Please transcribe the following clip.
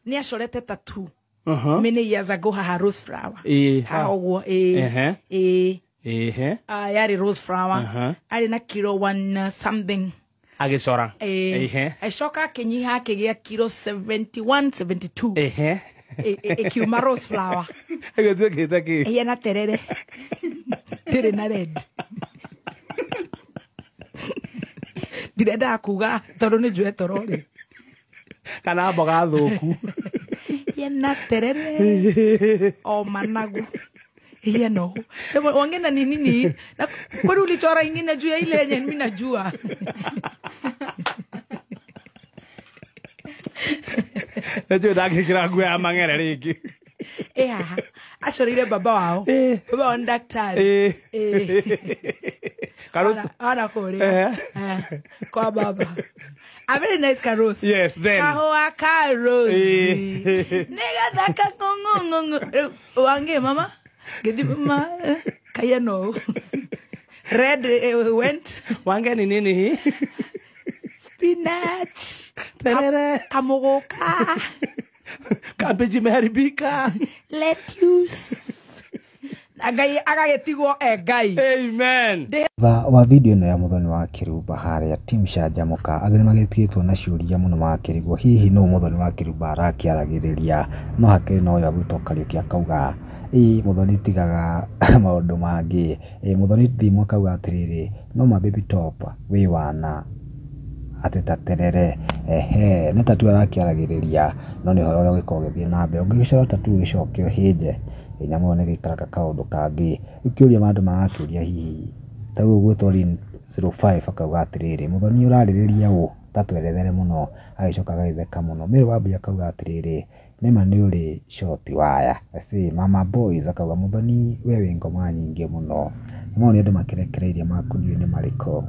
Nĩ acorete tattoo many years ago haha, rose flower. Ha. Haha ũguo, ĩĩ. Ĩĩ. Ah, yarĩ rose flower. Arĩ na kilo one something. Agĩcora. Ĩĩ. Agĩcoka akĩnyiha, akĩgĩa kilo 71, 72. Ĩkiuma rose flower. Ĩgĩtuĩkĩte kĩ? Ĩhiana terere, ndĩrĩ na red. Ndirendaga kuga tondũ nĩ njũe toro rĩ. Kana mboga thũku. Hiana terere o managu, hiana ũũ. Wangena ni nini? Na kwani ulichora ingine juu ya ile yenye mimi najua? Nĩnjũĩ ndangĩkĩra nguo ya mang'ere rĩngĩ. Ĩ haha acoreire baba wao. Baba wao nĩ daktari. Ona kũrĩa. Eh, kwa baba, a very nice karose. Yes, then. Kahũa karosi. Nĩgathaka ng'ong'ong'ong'o. Rĩu wange mama ngĩthima kaiana ũũ, red went. Wange ni nini hii? Spinach. Terere. Kamũgũka. Cabbage imeharibika. Lettuce, na Ngai agagĩtigwo e Ngai. Amen. Thutha wa video ĩno ya Muthoni wa Kĩrumba harĩa team Canjamũka, angĩ nĩmagĩtigĩtwo na ciũria mũno, magakĩrigwo hihi nũ Muthoni wa Kĩrumba arakĩaragĩrĩria. No hakĩrĩ na ũyũ agwĩtwo Kariũki akauga, ĩ Muthoni tigaga maũndũ mangĩ. Ĩ Muthoni Thimo akauga atĩrĩrĩ, no ma baby top wĩ wana atĩ ta terere. Ehe, nĩ tattoo arakĩaragĩrĩria, no nĩ ũhoro ũrĩa ũgĩkoragwo ũgĩthiĩ na mbere. Ũngĩgĩcora tattoo ũgĩcoke ũhĩnje, nyamũ ĩyo nĩ ĩgĩikaraga kaũndũ kangĩ. Rĩu kĩũria andũ marakĩũria hihi ta rĩu ũgwĩtwo Lin 05 akauga atĩrĩrĩ, Muthoni ũrarĩrĩria ũ, ta twerethere mũno. Agĩcoka agagĩtheka mũno. Mary Wambui akauga atĩrĩrĩ, nĩma nĩ ũrĩ short waya. See, Mama Boys akauga, Muthoni we wĩ ngoma nyingĩ mũno. Mau nĩ andũ makĩrekereirie makundio nĩ marĩkũ.